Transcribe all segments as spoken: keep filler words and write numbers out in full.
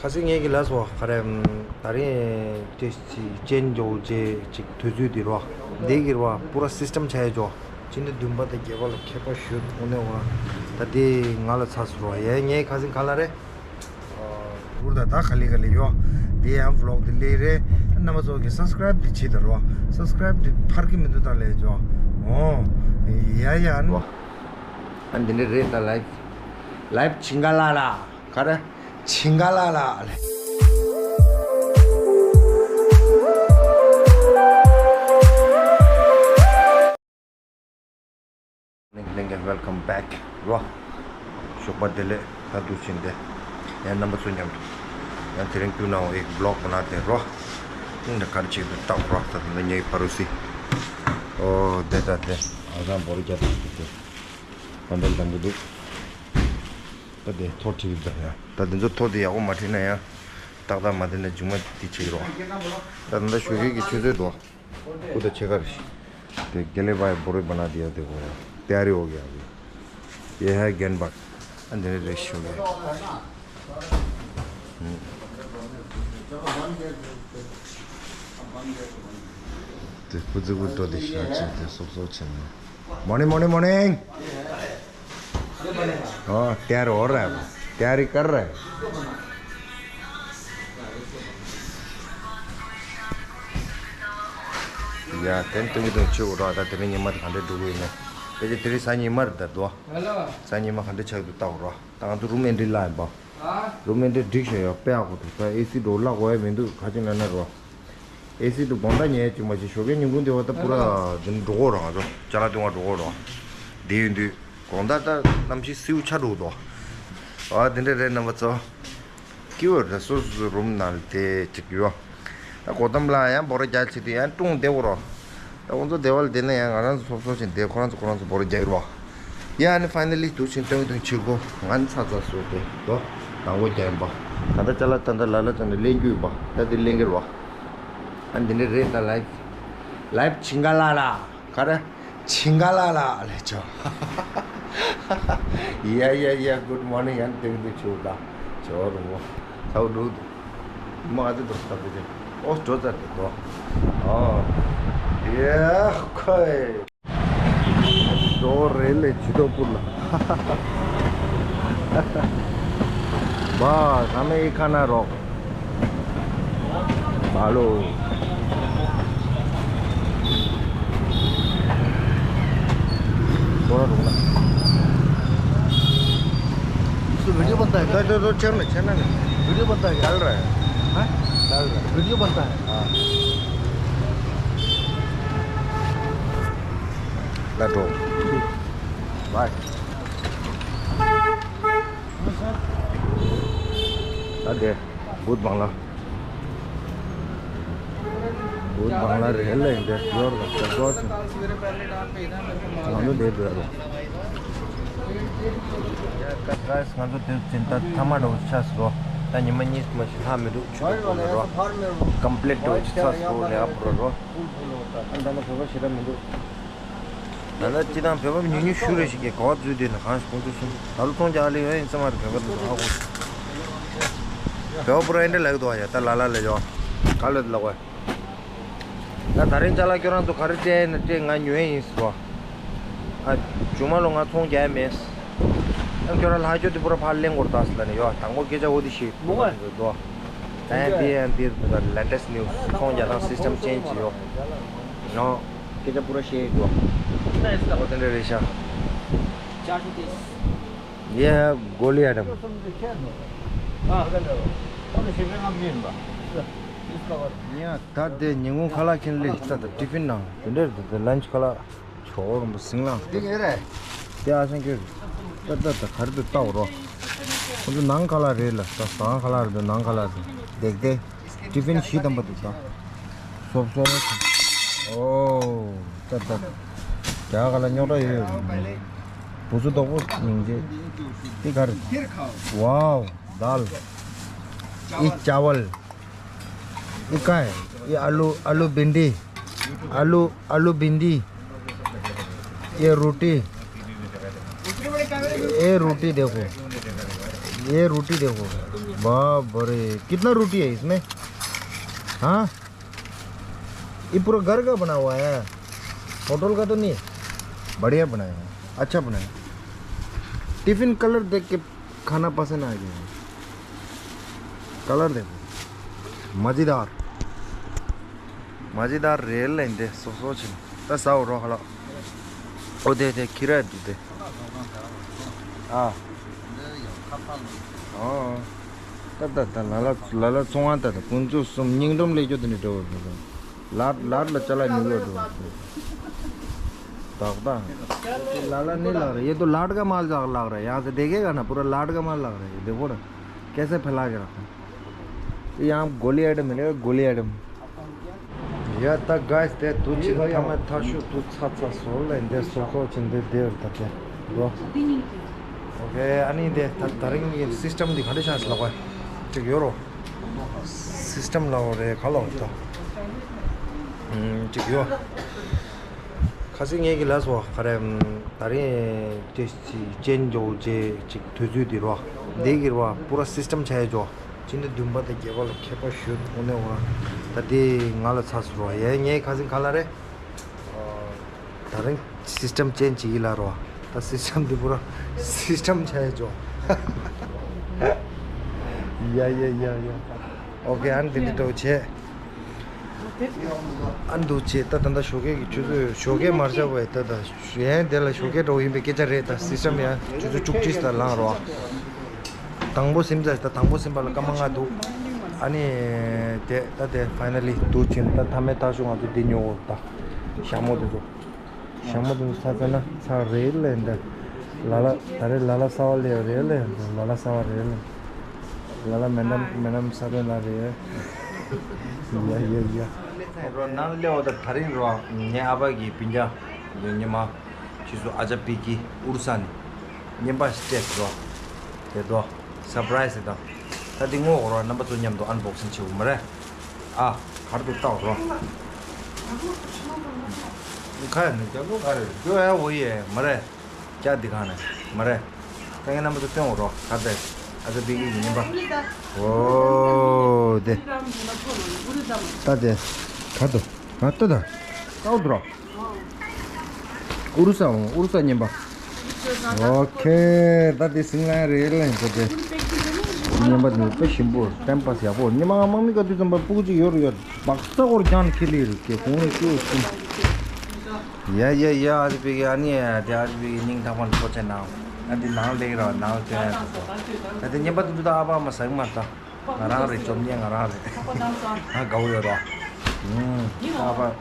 ཁ་སང་ངེད་ཀྱི་ལ་སོ་ག་རེ། ད་རིང་དེ་ཅིག་ཅན་འཇོག་རྗེས་ཅིག་དུས་ཚོད་དེ་རོ། འདི་གི་རོ་པུ་ར་སིས་ཊམ་ཆ་ཡ་འཇོག་ཕྱི་ཟླ་བདུན་པ་དང་བརྒྱད་པ་ལ་ཁྱད་པར་ཞུ་ཐུབ་ནས་བ། ད་དེ་ང་ལ་ཚ་སུ་རོ་ཡ་ངས་ཁ་སང་ག་ལ་རེད། འུར་ད་ད་ག་ལེ་ག་ལེ་ཡོ། དེ་ཡང་བི་ལོག་དེ་ལེ་རེད། རྣམ་པ་ཚོ་གི་སབ་སི་ཀ་རེབ་དེ་བྱེད་ད་རོ། སབ་སི་ཀ་རེབ་དེ་ཕར་གི་མི་འདུག་ད་ལེ་ཇོ། འོ། ཡ་ཡ་ཨ་ནི། ཨ་འདི་འདྲ་རེད་ད། ལའིབ། ལའིབ་ཆིང་ག་ལ་ལ། ག་རེ། ཆིང་ག་ལ་ལ་ལེ། Welcome back རོ། ཞོགས་པ་བདེ་ལེགས། ད་འདུག་ཕྱིན་ཏེ། ཡང་རྣམ་པ་ཚོ་མཉམ་དུ། ཡང་དེ་རིང་དཀྱུས་ནའོ་ཨེ་བི་ལོག་གོ་ན་དེ་རོ། ཨིན་ད་ག་རེ་བྱེད་དུ་བཏགས་རོ། ད་ད་ད་ངའི་ཕ་རུ་སི། ཨོ་དེ་ད་དེ། ཨ་ཟང་བོར་རྒྱབ་དེ་དེ། ག་འདྲ་འདྲ་འདུག་ད་དེ་ཐོ་ཁྲིད་ད་ཡ། ད་དེ་ཚོ་ཐོ་དེ་ཡག་པོ་མ་ཁྲིད་ན་ཡང་། ཏག་ཏག་མ་དེ་ན་མཇུག་མ་དེ་བྱེད་རོགས། ད་ད་ཞོགས་ཀས་ཀྱི་ཆུ་ཚོད་དོ། ཀུ་ད་ཆེ་གར། དེ་དགེ་ལེ་བའི་བོ་རེ་བ་ན་དེ་ཡ་དེ་གོ་ཡ། དེ་ཨ་རི་འོ་གི་ཡ་གི། ཡེ་ཧ་རྒན་པ། ཨ་འདི་རེ་རེ་ཞོགས་ཀས། དེ་ཀུ་ཙི་ཀུ་འགྲོ་དེ་ཤ་ཅིག་དེ་སོབ་སོབ་བྱེད་ན། Morning, morning, morning. हाँ, तैयार हो रहा है। तैयारी कर रहा है। ཡ། དེ་ནི་སྟོན་གྱི་འདུག་ཆུ་འོ་ར། ད་དེ་རིང་ཉི་མ་དེ་ག་འདྲས་འགྲོ་གི་ཡིན་ནམ། ཕལ་ཆེར་དེ་རིང་གཟའ་ཉི་མ་རེད་ད་དོ། གཟའ་ཉི་མ་ག་འདྲས་ཆགས་འདུག་ལྟ་འོ་ར། ད་ང་ཚོ་རུམ་ཨེན་ཊི་ལ་ཡིན་པ། རུམ་ཨེན་ཊི་འགྲིག་ཤག་ཡོད་དཔེ་ཡག་པོ་འདུག་ད་ཨེ་སི་འགྲོ་བརླག་དགོས་ཡ་མི་འདུག་ག་ཅི་ན་ན་རོ། ཨེ་སི་དུ་དགོང་དག་ཉལ་ཅིག་མ་ཅིག་ཞོགས་ཀའི་ཉིན་གུང་དེ་བ་ད་པུ་ར་འགྲོ་གོ་རང་ཚོ་ཅ་ལག་སྟོན་ག་འགྲོ་གོ་རང་། དེ་ཡིན་དུས་དགོང་དག་ད་གནམ་གཤིས་བསིལ་ཆགས་འགྲོ་གི་འདུག་ཨ་དེ་འདྲ་རེད་རྣམ་པ་ཚོ། སྐྱིད་པོ་རེད། སོ་སོ་སོ་རུམ་ནང་ལ་བསྡད་ཅིག་ཡོད། ད་གོ་ཏམ་ལ་ཡང་འབོ་ར་རྒྱག་ཆེད་དུ་ཡང་ཀྲུང་བསྡད་གོ་རོ། ད་ཁོང་ཚོ་བསྡད་པ་ལ་བསྡད་ན་ཡང་ང་རང་ཚོ་སོབ་སོབ་ཅིག་བསྡད། ཁོ་རང་ཚོ་ཁོ་རང་ཚོ་འབོ་ར་རྒྱག་གི་རོ། ཡ་ནི་ཕའི་ནལ་ལི་འདུག་ཕྱིན་སྟོན་གི་འདུག་ཕྱིར་གོ་ང་ནི་ཚ་ཚ་སོ་དེ་དོ། དང་པོ་རྒྱག་ཡིན་པ། ད་ལྟ་ཅ་ལག་ད་ལྟ་ལ་ལ་ཙམ་ནས་ལེན་རྒྱུ་ཡིན་པ། ད་དེ་ལེན་གི་རོ། ཨ་འདི་འདྲ་རེད་ད། ལའིབ། ལའིབ་ཆིང་ག་ལ་ལ། ག་རེ། ཆིང་ག་ལ་ལ་ལེ་ཆོ། ཡ་ཡ་ཡ། Good morning ཡང་དེང་དུ་ཆུ་ལ་ཆོ་རུ་མོ། ཚའུ་འགྲོ་འདུག་མ་ཨ་ཙི་འགྲོ་ས་དེ་ཅན། ཨོ་འགྲོ་ཚར་དེ་དོ། ཨོ། ཡ་ཁོའི། འགྲོ་རེད་ལེ་ཇུས་ཏོག་པུར་ལ། བ་ས་མེ་ཁ་ན་རོག་ཨ་ལོ། ཁོ་ར་རུང་ལ། इसको वीडियो बनता है क्या? तो, तो, तो, चल ना, चल ना। वीडियो बनता है क्या? चल रहा है। हाँ? चल रहा है। वीडियो बनता है। हाँ। ला दो। बाय। ད་དེ་བུད་བང་ལ། བུད་བང་ལ་རེད་ལ་ཡིན་དེ་ཡོར་ག་ཟེར་གོ་ཚོད། ང་ཚོ་དེ་འགྲོ་ཡ་རོ། ཡ་ཀ་ག་ང་ཚོ་དེ་ཚིན་ད་ཐ་མ་འགྲོ་ཆགས་སོ། ད་ཉི་མ་གཉིས་མ་ཞིག་ལྷག་མི་འདུག་ཆུ་འགྲོ་ལ་རོ། ཀམ་པི་ལིཊ་འགྲོ་ཆགས་སོ་ལས་ཨ་པུ་རོ་རོ། ཨ་ད་ན་བོད་པ་ཞེ་དྲག་མི་འདུག་ད་ལྟ་སྤྱི་བཏང་བོད་པ་ཉུང་ཉུང་ཤུགས་རེ་ཞིག་གིས་ག་བ་འཛུལ་དུས་ནས་གང་ཞིག་ཁོང་ཚོ་གསུམ་ད་ལོ་ཚོང་རྒྱག་ལེ་ཡོད་ཡིན་ཙམ་མ་རེད། བོད་པ་འདུག་ཨ་ཁོ་བོད་པ་པུ་ར་ཨེ་འདྲ་ལབ་འདུག་ཨ། ཡ་ད་ལ་ལ་ལ་ཡོ་ག་ལོད་ལ་གོ་ད་ད་རིང་ཅ་ལག་ཁྱོད་རང་ཚོ་ག་རེ་སྤྲད་ན་སྤྲད། ང་ཉོ་ཡ་ཡིན་ཟེར་བ། ཨ་ཇུ་མ་ལོ་ང་ཚོང་རྒྱག་ཡ་མེད། ཨ་ཁྱོད་རང་ལྷག་ཁྱོད་དེ་པུ་ར་ཕར་ལེན་དགོས་རེད་ད་ཟེར་ལ་ནི་ཡོ། དང་པོ་སྐད་ཆ་འོ་དེ་ཤེས་མོ་ག་འདུག་དོ། ད་ཡང་འདི་ཡང་འདི་ལེ་ཊེ་སི་ཊི་ནིའུ་སི་ཚོང་རྒྱག་སྟངས་སིས་ཊམ་ཅེན་ཇི་བྱས་ཡོད། ནོ། སྐད་ཆ་པུ་ར་ཤེས་ཡོད། ཨོ་དེ་འདྲ་རེད་ཤག་ཡ་གོ་ལི་ཡ་དམ། ཡ་ད་དེ་ཉིན་གུང་ཁ་ལག་ཁྱེར་ལེ་ད་ད་ཏི་ཕིན་ནང་དེ་འདྲ་རེད་དེ། ལན་ཆི་ཁ་ལག་ཆོག་རུམ་སིང་ལང་དེ་ག་རེ། དེ་ཨ་ཤང་ཁྱོད་ད་ད་ད་ག་རེ་དུ་ལྟ་འོ་རོ། ཁོ་ཚོ་ནང་ཁ་ལག་རེད་ལ། ད་ཟངས་ཁ་ལག་རེད་འདུག་ནང་ཁ་ལག་རེད། དེག་དེ་ཏི་ཕིན་བཞི་ཐམ་པ་འདུག་ད། སོབ་སོབ། ཨོ། ད་ད། རྒྱ་གར་ལ་རྙོག་དྲ་ཡོད་ཡོད། བུ་ཚོ་རྡོག་པོ་སྙིང་རྗེ། འདི་ག་རེ། ཝའོ། दाल। ये चावल। ये क्या है? ये आलू, आलू भिंडी। आलू, आलू भिंडी। ये रोटी। ये रोटी देखो। ये रोटी देखो, बाप रे, कितना रोटी है इसमें? हाँ, ये पूरा घर का बना हुआ है, होटल का तो नहीं है। बढ़िया बनाया है, अच्छा बनाया। टिफिन कलर देख के खाना पसंद आ गया। कलर देखो, मज़ेदार, मज़ेदार रेल लेंदे, सो सोच। ད་ཟ་འོ་རོགས་ཧ་ལག་འོ་དེ་དེ་ཁྱི་ར་འདུག་དེ། ཨ། ཨོ། ད་ད་ད་ལ་ལ་ལ་ལ་ཚོང་ཨ་ད་ད་ཀུན་སྤྱོད་གསུམ་སྙིང་སྒྲོམ་ལས་རྒྱུ་དེ་ནས་འགྲོ་བ་མི་འདུག་ལར་ལར་ལ་ཅ་ལག་ཉོ་གི་འགྲོ་བ་མི་འདུག་ད་ད། ལ་ལ་ནི་ལག་རེ་ཡེ་དོ་ལར་ག་མ་ལག་ལག་རེ་ཡང་ཟེར་དེ་གེ་ག་ན་པུ་ར་ལར་ག་མ་ལག་རེ་ཡེ་དེ་བོ་ར་ཀེ་སེ་ཕེ་ལ་གེ་ར། ཡང་གོ་ལི་ཨེ་ཏམ་མི་ལེ་གོ་ལི་ཨེ་ཏམ། ཡ་ད་གཱས་དེ་དུ་ཅི་ཐ་མ་ཐ་ཤུ་དུ་ཚ་ཚ་སོ་ལ་འདི་སོ་ཁོ་ཅི་འདི་དེ་ད་དེ་རོ། ཨོ་ཁེ། ཨ་ནི་དེ་ད་ད་རིང་གི་སི་སི་ཊམ་འདི་ག་འདྲ་ཤག་ལ་གོ་ཅིག་ཡོད་རོ། སི་སི་ཊམ་ལ་འོ་རེ་ག་ལ་འོ་ད་ཅིག་ཡོད། ཁ་སང་ངེད་ཀྱི་ལ་སོ་ག་རེ་ད་རིང་དེ་ཅི་ཅན་ཇོ་ཅེ་ཅིག་དུས་ཚོད་འདི་རོ། འདི་གི་རོ་པུ་ར་སི་སི་ཊམ་ཆ་ཡ་ཇོ། ཕྱི་ཟླ་བདུན་པ་དང་བརྒྱད་པ་ལ་མཁས་པ་ཞུ་འོ་ནས་འོ་ད་དེ་ང་ལ་ཚ་སུ་རོ་ཡ་ངས་ཁ་སང་ག་ལ་རེད། ད་རིང་སི་སི་ཊམ་ཅན་ཅིག་ཡིན་ལ་རོ། ད་སི་སི་ཊམ་འདི་པུ་ར་སི་སི་ཊམ་ཆ་ཡ་ཇོ། ཡ་ཡ་ཡ་ཡ། ཨོ་ཁེ། ཨ་ནི་འདི་འདི་འདྲ་བོ་བྱས། ཨ་འདུག་བྱས་ད་ད་ལྟ་ཞོགས་ཀས་ཀྱི་ཆུ་ཚོད་ཞོགས་ཀས་མར་བཞག་པས་ད་ད་ཡན་དེ་ལ་ཞོགས་ཀས་འགྲོ་ཡིན་པའི་སྐད་ཆ་རེད། ད་སི་སི་ཊམ་ཡང་ཆུ་ཚོད་བཅུ་གཅིག་ལ་ལངས་རོགས། དང་པོ་ཟིན་ཚར། ད་དང་པོ་ཟིན་པ་ལ་སྐར་མ་ལྔ་འདུག་ཨ་ནི་དེ་ད་དེ་ཕའི་ནལ་ལི་འདུག་ཕྱིན་ད་མཐའ་མའི་ཐག་ཤུ་ང་ཚོ་འདི་ཉོ་འོ་ད་ཞྭ་མོ་དེ་ཚོ། ཞྭ་མོ་དེ་ཚོ་ཚ་ཚ་ན་ཚ་རེད་ལས་འདི། ལ་ལ་ད་རེད་ལ་ལ་གསར་བ་ལས་རེད་ལས་འདི་ལ་ལ་གསར་བ་རེད་ལས། ལ་ལ་མེ་ཌམ་མེ་ཌམ་ས་བོན་ལ་རེད། ཡ་ཡ་ཡ། རོ་ནང་སླེབས་འོ་ད་ད་རིང་རོ་ངའི་ཨ་ཕ་གི་སྤུན་ཀྱག་འདི་ཉི་མ་ཕྱིས་སུ་ཨ་ཅག་པི་ཀི་ཨུ་རུ་ས་ནས་རྔན་པ་སྤྲད་རོ། དེ་དོ་སར་པ་རའི་སི་དང་ད་འདི་ངོ་གོ་རོ་རྣམ་པ་ཚོ་མཉམ་དུ་ཨན་བོག་སིང་བྱེད་འོ་མ་རེད། ཨ་གར་དུ་བལྟ་འོ་རོ། ཁ་ཡ་ནི་རྒྱ་ལོ་ག་རེ་རྒྱོ་ཡ་འོ་ཡེ་མ་རེད། རྒྱ་འདི་གང་ནས་མ་རེད། ད་ངས་རྣམ་པ་ཚོ་སྟོན་འོ་རོ་ག་དེ་ཨ་ཙི་བི་གི་ཡིན་པ། ཨོ་དེ་ད་དེ་ག་དུ་ང་ལྟོས་དང་ཀའོ་དུ་རོ། ཨུ་རུ་ས་འོང་ཨུ་རུ་ས་རྔན་པ། ཨོ་ཁེ། ད་དེ་སིང་ལ་རེད་ལ་ཡིན་ད་དེ། རྔན་པ་དེ་དཔེ་ཞིམ་པོ་ཏེམ་པ་ཡག་པོ་ཉི་མ་ང་དམག་མི་ག་དུས་ཙམ་པ་སྤུ་གུ་གཅིག་ཡོད་རུ་ཡོད་སྦག་ས་སྐོར་རྒྱང་ཁེ་ལི་རུ་ཁེ་གོང་རུ་ཤུ་སུམ། ཡ་ཡ་ཡ་ཨ་ཙི་པི་གི་ཨ་ནི་ཡ་དེ་ཨ་ཙི་པི་གི་སྙིང་ཐག་པ་འདི་ཐོ་ཆེ་ནའོ། ཨ་དེ་ནང་ལེགས་ར་ནང་ལ་སྟོན་ཡ་ཐོ་ད་དེ་རྔན་པ་དེ་དུ་ད་ཨ་ཕ་མ་ཟ་གི་མ་ད། ང་རང་རེད་བཅོམ་ཉེ་ང་རང་རེད། ཨ་དགའ་བོ་ཡོད་རོ། ཨ་ཕ།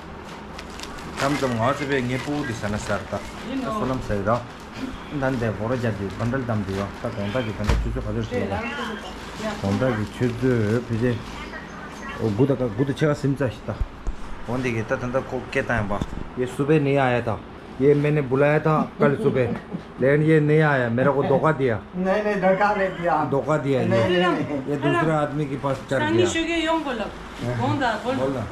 ཁམས་ཙམ་ང་ཚོ་པས་ངའི་སྤུ་གུ་འདི་ཟ་ན་ཟར་ད། ད་བསོད་ནམས་ཟ་ཡི་རོ། ད་འདས་བོ་རོ་རྒྱབ་དེ་བན་དལ་དམ་དེ་ཡོ་ད་དགོང་དག་གི་ད་ལྟ་ཆུ་ཚོད་ག་ཚོད་ཟིན་ཡོད་རོ། དགོང་དག་གི་ཆུ་ཚོད་ཕལ་ཆེར། འོ་དགུ་དང་དགུ་དང་ཕྱེད་ཀ་ཟིན་ཚར་ཞིག་ད། འོ་འདི་གི་ད་ད་ལྟ་ཁོ་སྐད་བཏང་ཡོང་པ། ཡེ་སུ་པེ་ནི་ཡ་ཡ་ད། ये मैंने बुलाया था कल सुबह, लेकिन ये नहीं आया। मेरे को धोखा दिया। नहीं, नहीं, धोखा नहीं दिया। धोखा दिया ये। नहीं, नहीं, नहीं। ये दूसरे आदमी के पास चढ़ गया। बोल ना।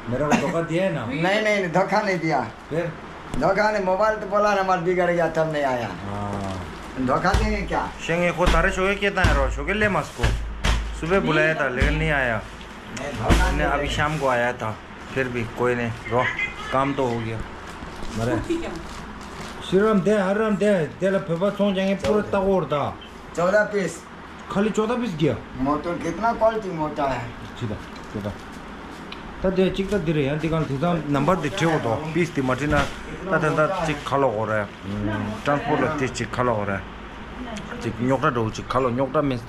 मेरे को धोखा दिया है ना? नहीं, नहीं, नहीं, धोखा नहीं दिया। फिर? धोखा नहीं, मोबाइल तो बोला ना, हमारा बिगड़ गया, तब नहीं आया। हाँ। धोखा देंगे क्या? शेंगे को तारे शोगे के ताए रो, शोगे ले मस्को। सुबह बुलाया था, लेकिन नहीं आया। नहीं, धोखा नहीं, अभी शाम को आया था। फिर भी कोई नहीं, रो, काम तो हो गया। मरे। श्रीराम दे, हर राम दे, दे ला फेफा सोंग जाएंगे पूरा तगोर था। चौदह पीस। खाली चौदह पीस गया? मोटर कितना क्वालिटी मोटा है? सीधा, सीधा। ད་དེ་གཅིག་ད་འདི་རེད། ཡང་འདི་གང་དེང་སང་ནམ་བར་འདི་བྲིས་འོ་དོ། པིས་འདི་མ་བྲིས་ན་ད་དེ་ད་གཅིག་ཁ་ལོ་གོ་རེད། ཊ་རན་སི་པོར་ལ་དེ་གཅིག་ཁ་ལོ་གོ་རེད། གཅིག་རྙོག་དྲ་འགྲོ་གཅིག་ཁ་ལོ་རྙོག་དྲ་མིན་ད་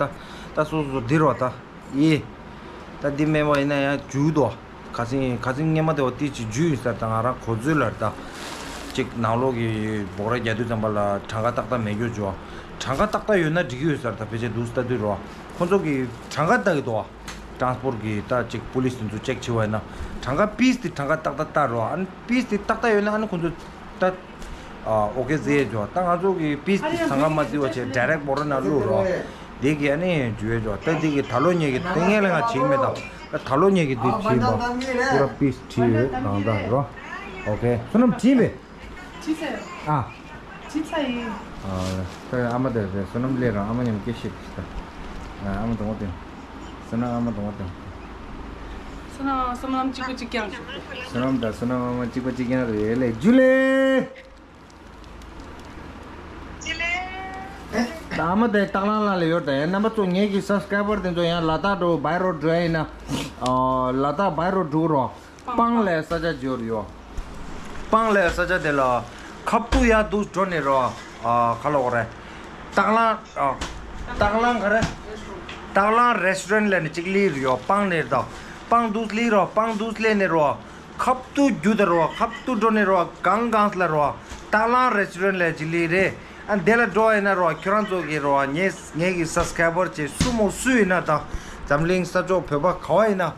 ད་སོ་སོ་འདི་རོ་ད། ཡེ། ད་འདི་མེད་པ་ཡིན་ན་ཡང་འཇུས་དོ། ཁ་སང་ཁ་སང་སྔས་མ་དེ་བ་ཏི་ཅིག་འཇུས་ཡིན་ས་ད་ང་རང་གོ་ཚོད་ལར་ད། ཅིག་ནང་ལོགས་ཀྱི་སྦོག་ར་རྒྱག་དུས་ཙམ་པ་ལ་གྲངས་ཀ་ཏག་ཏག་མེད་རྒྱུ་འཇུ་བ། གྲངས་ཀ་ཏག་ཏག་ཡོད་ན་འགྲིག་གི་ཡོད་ས་ད་ཕལ་ཆེར་འདུག་ལྟ་དུས་རོ། ཁོ་ཚོ་གི་གྲངས་ཀ་ལྟ་གི་འདུག་བ། ཊ་རན་སི་པོར་གི་ད་ཅིག་པུ་ལིས་དེ་ཚོ་ཅེག་བྱེད་པ་ཡིན་ན། གྲངས་ཀ་པིས་དེ་གྲངས་ཀ་ཏག་ཏག་ལྟ་རོ། ཨ་ནི་པིས་དེ་ཏག་ཏག་ཡོད་ན་ཨ་ནི་ཁོ་ཚོ་ད། ཨ་ཨོ་ཁེ་ཟེར་ཡས་འཇོག་ད་ང་ཚོ་གི་པིས་དེ་ཚང་ཀ་མ་བརྩི་བ་བྱས་ཌའི་རེག་སྦོག་ར་ནང་བླུགས་རོགས། དེ་གི་ཨ་ནི་འཇུ་ཡས་འཇོག་ད་དེ་གི་ད་ལོ་ཉེ་གི་ཏེ་ངས་ལ་ང་བྱེད་མེད་དང་། ད་ད་ལོ་ཉེ་གི་དེ་བྱེད་མ། པུ་ར་པིས་བྲིས་ཡོད་རང་ད་རོ། ཨོ་ཁེ་བསོད་ནམས་བྲིས་པས། བྲིས་ཚར། ཨ། བྲིས་ཚར་ཡིན། ཨ། ད་ཨ་མ་དེ་རེད། བསོད་ནམས་སླེབས་རང་ཨ་མ་མཉམ་སྐད་ཤེས་ཤིག་ད། ཨ་མ་དང་པོ་དེ། བསོད་ནམས་ཨ་མ་དང་པོ་དེ། བསོད་ནམས་བསོད་ནམས་གཅིག་པུ་གཅིག་རྐྱང་ཞིག་བསོད་ནམས་དང་བསོད་ནམས་ཨ་མ་གཅིག་པ་གཅིག་རྐྱང་རེད་ལས་ཇུ་ལེ། ད་ཨ་མ་དེ་སྟག་ལང་ལ་ལ་ཡོད་ད་ཡང་རྣམ་པ་ཚོ་ངེད་ཀྱི་སབ་སི་ཀ་རའི་བར་དེ་ཚོ་ཡང་ལ་དྭགས་འགྲོ་བའི་རོ་འགྲོ་ཡ་ཡིན་ན། ལ་དྭགས་བའི་རོ་འགྲོ་རོགས། སྤང་ལ་ས་ཆ་འབྱོར་ཡོད། སྤང་ལ་ས་ཆ་དེ་ལ་ཁབ་ཏུ་ཡར་འདུག་འགྲོ་ནས་རོ། ཨ། ག་ལ་འོ་རེད། སྟག་ལང་། ཨ། སྟག་ལང་ག་རེ། སྟག་ལང་རེ་སི་ཊོ་རན་ལ་ནི་གཅིག་ལི་རུ་ཡོད་སྤང་ནས་ད། སྤང་འདུག་ལི་རོ་སྤང་འདུག་ལེ་ནས་རོ། ཁབ་ཏུ་རྒྱུ་ད་རོ་ཁབ་ཏུ་འགྲོ་ནས་རོ་གང་གང་ལ་རོ། སྟག་ལང་རེ་སི་ཊོ་རན་ལ་གཅིག་ལི་རེད། ཨ་འདི་ལ་འགྲོ་ཡིན་ན་རོ་ཁྱོད་རང་ཚོ་གི་རོ་ངས་ངས་གི་སབ་སི་ཀ་རའི་བར་བྱས་སུ་མོ་སུ་ཡིན་ན་ད། འཛམ་གླིང་ས་ཕྱོགས་བོད་པ་ག་བ་ཡིན་ན།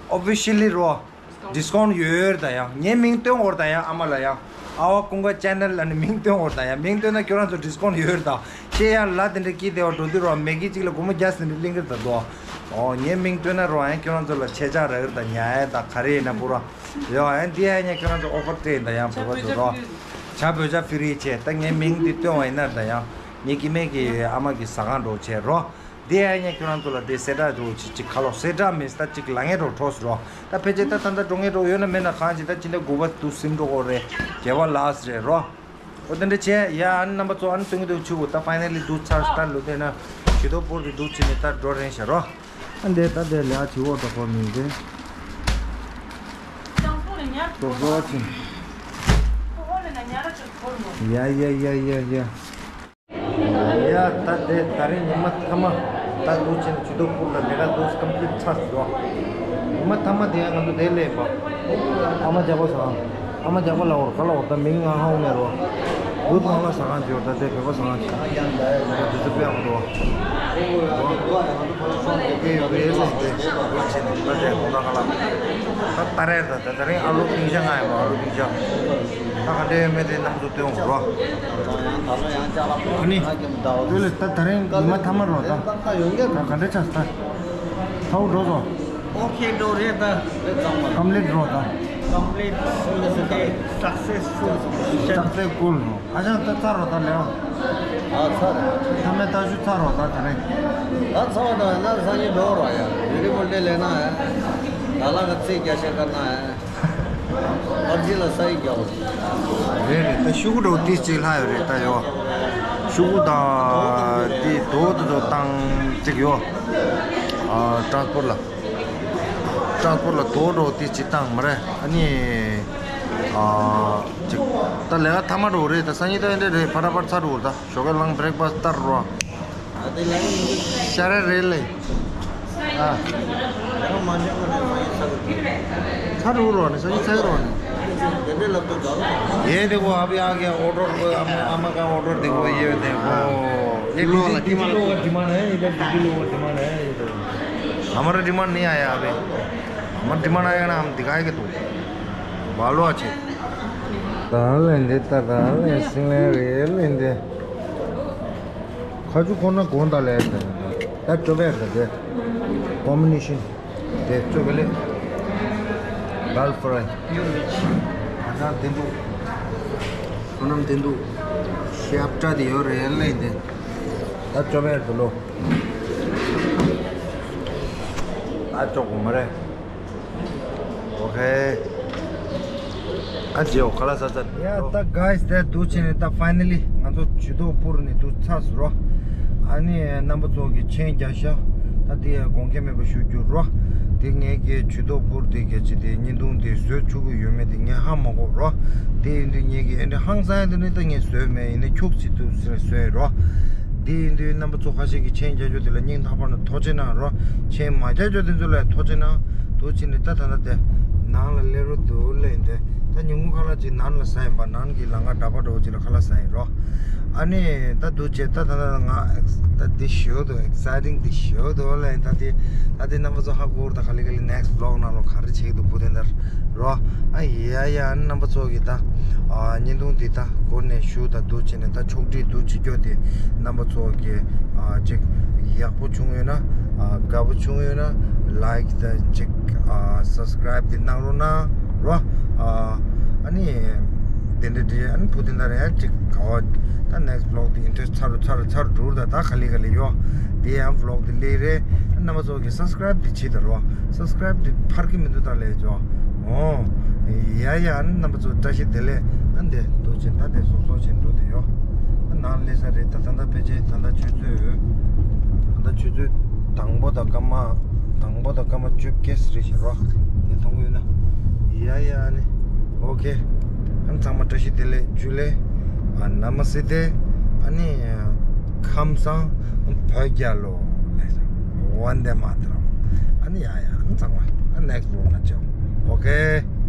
ཨོ་ཕི་ཤི་ལི་རོ། ཌི་སི་ཀའུན་ཊི་ཡོད་ད་ཡང་། ངའི་མིང་སྟོན་འོར་ད་ཡང་ཨ་མ་ལ་ཡང་། ཨ་བ་ཀུན་དགའ་ཅེ་ནལ་ལ་ནི་མིང་སྟོན་འོར་ད་ཡང་། མིང་སྟོན་ན་ཁྱོད་རང་ཚོ་ཌི་སི་ཀའུན་ཊི་ཡོད་ད། ཅེ་ཡང་ལ་དེ་འདྲ་སྐྱིད་དེ་བ་འགྲོ་དུས་རོ་མེ་གི་གཅིག་ལ་སྒོར་མོ་བརྒྱ་ཟིན་ནི་གླིང་གིར་ད་དོ། ཨོ་ངའི་མིང་སྟོན་ན་རོ་ཡང་ཁྱོད་རང་ཚོ་ལ་ཆེ་ཆག་ར་གིར་ད་ཉ་ཡ་ད་ག་རེ་ཡིན་ན་པུ་ར། ཡོ་ཡང་འདི་ཡ་ངས་ཁྱོད་རང་ཚོ་ཨོ་ཕར་སྤྲད་ཡིན་ད་ཡང་བོད་པ་ཚོ་རོ། བྱ་བོད་ཇ་ཕི་རི་ཆེ་ད་ངའི་མིང་འདི་སྟོན་བ་ཡིན་ན་ད་ཡང་། ངའི་སྐྱེ་དམན་གྱི་ཨ་མ་གི་ཟ་ཁང་འགྲོ་ཆེ་རོ། འདི་ཡང་ངས་ཁྱོད་རང་ཚོ་ལ་དེ་གསལ་བསྒྲགས་འགྲོ་ཅིག་ཅིག་ཁ་ལོ་གསལ་བསྒྲགས་མིན་ད་ཅིག་ལ་ངས་འགྲོ་འཕྲོ་སི་རོ། ད་ཕལ་ཆེར་ད་ད་ད་འགྲོ་ངས་འགྲོ་ཡོད་ན་མེད་ན་གང་ཅི་ད་ཅི་འདྲ་དགུ་པ་དུ་སིམ་འགྲོ་གོ་རེད། བརྒྱད་པ་ལ་སི་རེད་རོ། འོ་དེ་འདྲ་བྱས་ཡ་ཨ་ནི་རྣམ་པ་ཚོ་ཨ་ནི་སྟོན་གི་འདུག་ཆུ་བོ་ད་ཕའི་ནལ་ལི་འདུག་ཚར་ད་ལོ་དེ་ན་ཇུས་གཏོགས་སྤོར་གི་འདུག་ཅི་ནས་ད་འགྲོ་རན་ཤ་རོ། ཨ་འདས་ད་དེ་ལས་ཨ་ཆི་འོ་ད་ཁོ་མིན་ཏེ། ཏོག་ཏོག་ཅི། ཡ་ཡ་ཡ་ཡ་ཡ། ཡ་ད་དེ་ད་རིང་ཉི་མ་མཐའ་མ། ད་འདུག་ཅིང་ཇུས་གཏོགས་སྤོར་ལ་ལས་ཀ་འདུག་ཀམ་པི་ལིཊ་ཚར་སོང་། ཉི་མ་མཐའ་མ་དེ་ཡང་ང་ཚོ་དེ་ལས་པ། ཨ་མ་རྒྱག་པ་ཟ་ཁང་། ཨ་མ་རྒྱག་པ་ལ་འོར་ག་ལ་འོར་ད་མིང་ང་ཧ་གོ་མེད་རོ། འདུག་ནང་ལ་ཟ་ཁང་ཅིག་ཡོད་ད་དེ་བོད་པ་ཟ་ཁང་ཅིག་ད་དེ་ཚོ་དཔེ་ཡག་པོ་འདུག་བ། དེ་ཡོད་པའི་ལས་དེ་འདུག་ཅིང་ད་དེ་དགོང་དག་ག་ལ། ད་ད་རེས་ད་ད་རིང་ཨ་ལུ་པིང་ཤ་ང་ཡོད་མ་ཨ་ལུ་པིང་ཤ། ད་ག་འདྲ་ཡོད་མེད་དེ་ནང་དུ་སྟོན་དགོས་རོ། ཨ་ནི། དེ་ལས་ད་ད་རིང་ཉི་མ་མཐའ་མ་རོ་ད། ད་ག་འདྲ་ཆགས་ད། ཐའུ་འགྲོ་སོང་། ཨོ་ཁེ་འགྲོ་རེད་ད། ཀམ་པི་ལིཊ་རོ་ད། ཀམ་པི་ལིཊ། ཨོ་ཁེ། སག་སེ་སི་ཕུལ། སག་སེ་སི་ཕུལ་རོ། ཨ་ཅག་ད་ཚར་རོ་ད་ལེའོ། ཨ་ཚར་རེད། ཐ་མའི་ད་ཞུ་ཚར་རོ་ད་ད་རིང་། ད་ཚར་བ་ད་ན་སང་ཉིན་འགྲོ་རོ་ཡ། ཡུ་ནི་ཧོ་ལི་ཌེ་ལེན་ན་ཡ། ད་ལ་ག་ཚིག་རྒྱ་ཤེས་ཀ་ན་ཡ། ཨར་ཇི་ལ་ས་ཡིག་རྒྱག་པ། རེད་རེད། ད་ཤུ་གུ་འདྲ་བོ་ཏིས་ཅིག་ལྷག་ཡོད་རེད་ད་ཡོ། ཤུ་གུ་དང་དེ་དོ་དོ་དོ་བཏང་ཅིག་ཡོ། ཨ་ཊ་རན་སི་པོར་ཊི་ལ། ཊ་རན་སི་པོར་ཊི་ལ་དོ་འདྲ་བོ་ཏིས་ཅིག་བཏང་མ་རེད། ཨ་ནི། ཨ་ཅིག་ད་ལས་ཀ་མཐའ་མ་འདྲ་བོ་རེད། ད་སང་ཉིན་ད་ཡིན་འདྲ་རེད། ཕ་ར་ཕར་ཚར་འགྲོ་ད། ཞོགས་ཀས་ལངས་བྷི་རེག་ཕ་སི་ཊི་ལྟར་རོ། ཤ་ར་རེད་ལེ། ཨ། ཚ་རུ་རོ་ནི་སོ་ཡི་ཚ་རོ་ནི། ཡེ་དེ་གོ་ཨ་བི་ཨ་གི་ཨོ་ཌར་གོ་ཨ་མ་ཨ་མ་ག་ཨོ་ཌར་དེ་གོ་ཡེ་དེ་གོ། ཡེ་ལོ་ལ་ཌི་མ་ལོ་ཌི་མ་ནི་ཡེ་ཌི་ལོ་ཌི་མ་ནི་ཡེ་དེ། ཨ་མ་ར་ཌི་མ་ནི་ཨ་ཡ་ཨ་བི། ཨ་མ་ཌི་མ་ན་ཡ་ན་ཨམ་དི་ག་ཡེ་གི་དུ། བ་ལོ་ཨ་ཆེ། ད་ལེ་འདི་ད་ད་ལེ་སིང་ལེ་རེ་ལེ་འདི། ཁ་ཆུ་ཁོ་ན་གོང་ད་ལས་ད་ད་ཅོ་བས་ད་དེ་ཀོམ་བི་ནེ་ཤན་དེ་ཅོ་བས་ལེ། དཱལ་ཕ་རའི། ཨ་ཅག་དེ་འདུག་བསོད་ནམས་དེ་འདུག་ཤ་བཀྲ་དེ་ཡོད་རེད་ལེ་འདི། ད་ཅོ་བས་ད་ལོ། ད་ཅོ་གོ་མ་རེད། ཨོ་ཁེ། ཨ་ཇེ་ཨོ་ཁ་ལ་ས་ས། ཡ་ད་གྷའི་སི་དེ་འདུག་བྱས་ནས་ད་ཕའི་ནལ་ལི་ང་ཚོ་ཇུས་གཏོགས་སྤོར་ནས་འདུག་ཚར་སོང་རོ། ཨ་ནི་རྣམ་པ་ཚོ་གི་མཆན་རྒྱག་ཤག་ད་དེ་ཡ་དགོངས་འགལ་མེད་པ་ཞུ་རྒྱུ་རོ། དེ་ངས་ཀྱི་ཇུས་གཏོགས་སྤོར་དེ་ག་ཅི་དེ་བརྙན་ཐུང་དེ་བཟོས་ཆོག་གི་ཡོད་མེད་དེ་ངས་ཧ་མ་གོ་རོ། དེ་ཡིན་དུས་ངས་ཀྱི་ཨེ་འདྲ་ཧང་སང་ཡ་དེ་ནི་ད་ངས་བཟོས་མེད། ཡིན་ནའི་ཁྱུག་ཅིག་འདུག་ཟེར་བཟོས་རོ། དེ་ཡིན་དུས་རྣམ་པ་ཚོ་ཁ་ཤས་ཀྱི་མཆན་རྒྱག་རྒྱུ་དེ་ལ་སྙིང་ཐག་པ་ནས་ཐུགས་རྗེ་གནང་རོ། མཆན་མ་རྒྱག་རྒྱུ་དེ་ཚོ་ལ་ཐུགས་རྗེ་གནང་། འདུག་བྱས་ནས་ད་ད་ལྟ་དེ་ནང་ལ་སླེབས་རོ་འདུག་ལེ་འདི། ད་ཉིན་གུང་ཁ་ལག་ཅིག་ནང་ལ་ཟ་ཡིན་པ། ནང་གི་ལམ་ཁ་འདྲ་པོ་འདྲ་པོ་ཅིག་ལ་ཁ་ལག་ཟ་ཡིན་རོ། ཨ་ནི་ད་འདུག་བྱས་ད་ད་ད་ང་ད་འདི་ཞོ་འདུག་ཨེག་སའི་ཊིང་འདི་ཞོ་འདུག་ལེ། ད་འདི་ད་འདི་རྣམ་པ་ཚོ་ཧ་གོ་ར། ད་ག་ལེ་ག་ལེ་ནེག་སི་བི་ལོག་ནང་ལོགས་ག་རེ་བྱེད་ཀྱི་འདུག་བུ་དེ་འདར་རོ། ཨ་ཡ་ཡ། ཨ་ནི་རྣམ་པ་ཚོ་གི་ད་ཨ་བརྙན་ཐུང་འདི་ད་འགོ་ནས་ཞུ་ད་འདུག་བྱས་ནས་ད་ཕྱོགས་སྒྲིག་འདུག་བྱེད་རྒྱུ་དེ་རྣམ་པ་ཚོ་གི་ཨ་ཅིག་ཡག་པོ་བྱུང་ཡོད་ན། ཨ་དགའ་པོ་བྱུང་ཡོད་ན་ལའིཀ་དང་ཅིག་ཨ་སབ་སི་ཀ་རའིབ་དེ་གནང་རོགས་གནང་རོ། ཨ་ཨ་ནི་དེ་འདྲ་དེ་ཨ་ནི་བུ་དེ་འདྲ་རེད། ཅིག་ ག་བ། ད་next vlog དེ་interest ཚར་ཚར་ཚར་འགྲོ་ད། ད་ག་ལེ་ག་ལེ་ཡོད། དེ་ཡང་vlog དེ་ལེ་རེད། རྣམ་པ་ཚོ་གི་subscribe དེ་བྱེད་ད་རོ། subscribe དེ་ཕར་གི་མི་འདུག་ད་ལེ་ཅོ། ཨོ། ཡ་ཡ། རྣམ་པ་ཚོ་བཀྲ་ཤིས་བདེ་ལེགས། ཨ་འདི་འདུག་ཅེ་ད་དེ་སོ་སོ་ཅེ་འགྲོ་དེ་ཡོད། ནང་ལེ་ས་རེད། ད་ད་ད་ཕལ་ཆེར་ད་ད་ཆུ་ཚོད། ད་ད་ཆུ་ཚོད་དང་པོ་དང་སྐར་མ། དང་པོ་དང་སྐར་མ་བཅོ་བརྒྱད་རེད་ཤག་རོ། དེ་མཐོང་གི་ཡོད་ན། ཡ་ཡ། ཨ་ནི། ཨོ་ཁེ། ཨ་ནི་ཚང་མ་བཀྲ་ཤིས་བདེ་ལེགས། ཇུ་ལེ། ཨ་ན་མ་སི་ཏེ། ཨ་ནི། ཁམས་བཟང་། བོད་རྒྱལ་ལོ། ལེ། ཝན་དེ་མ་ཏ་རམ། ཨ་ནི་ཡ་ཡ། ཨ་ནི་ཚང་མ་ཨ་next vlog ན་ཅོ། ཨོ་ཁེ།